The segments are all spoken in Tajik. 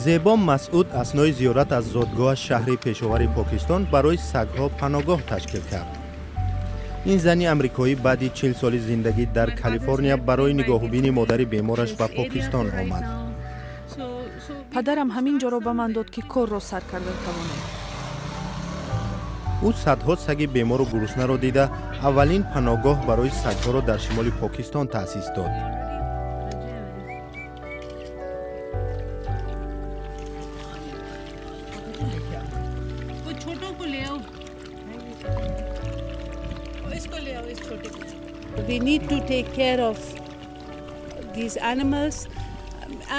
Зебо Масъуд аснои зиёрат аз зодгоҳаш, шаҳри Пешовари Покистон, барои сагҳо паноҳгоҳ ташкил кард. Ин зани амрикоӣ баъди 40 соли зиндагӣ дар Калифорния барои нигоҳубини модари бемораш ба Покистон омад. Падарам ҳамин ҷоро ба ман дод, ки корро сар карда тавонем. Ӯ садҳо саги бемору гуруснаро дида, аввалин паноҳгоҳ барои сагҳоро дар шимоли Покистон таъсис дод. We need to take care of these animals.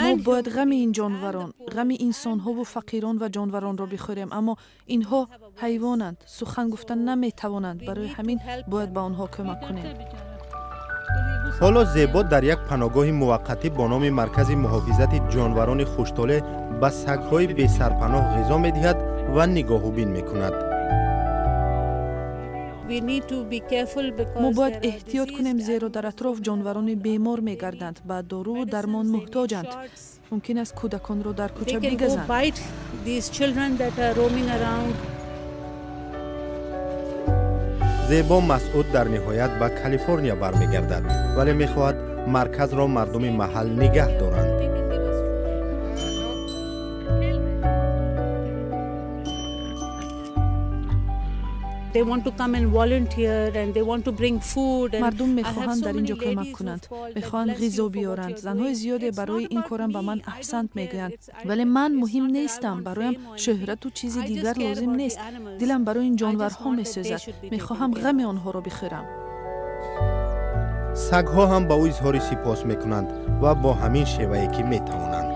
Мо бояд ғами ин ҷонварон, ғами инсонҳову фақирон ва ҷонваронро бихӯрем, аммо инҳо ҳайвонанд, сухан гуфта наметавонанд. Барои ҳамин бояд ба онҳо кӯмак кунем. Ҳоло Зебо дар як паноҳгоҳи муваққатӣ бо номи Маркази муҳофизати ҷонварони хуштолеъ ба сагҳои бесарпаноҳ ғизо медиҳад ва нигоҳубин мекунад. Мо бояд эҳтиёт кунем, зеро дар атроф ҷонварони бемор мегарданд, ба доруву дармон муҳтоҷанд. Мумкин аст, кӯдаконро дар кӯча бигазанд. Зебо Масъуд дар ниҳоят ба Калифорния бармегардад, вале мехоҳад марказро мардуми маҳал нигаҳ доранд. Мардум мехоҳанд дар ин ҷо кӯмак кунанд, мехоҳанд ғизо биёранд. Занҳои зиёде барои ин корам ба ман аҳсант мегӯянд, вале ман муҳим нестам. Бароям шӯҳрату чизи дигар лозим нест. Дилам барои ин ҷонварҳо месӯзад, мехоҳам ғами онҳоро бихӯрам. Сагҳо ҳам ба ӯ изҳори сипос мекунанд ва бо ҳамин шевае, ки метавонанд.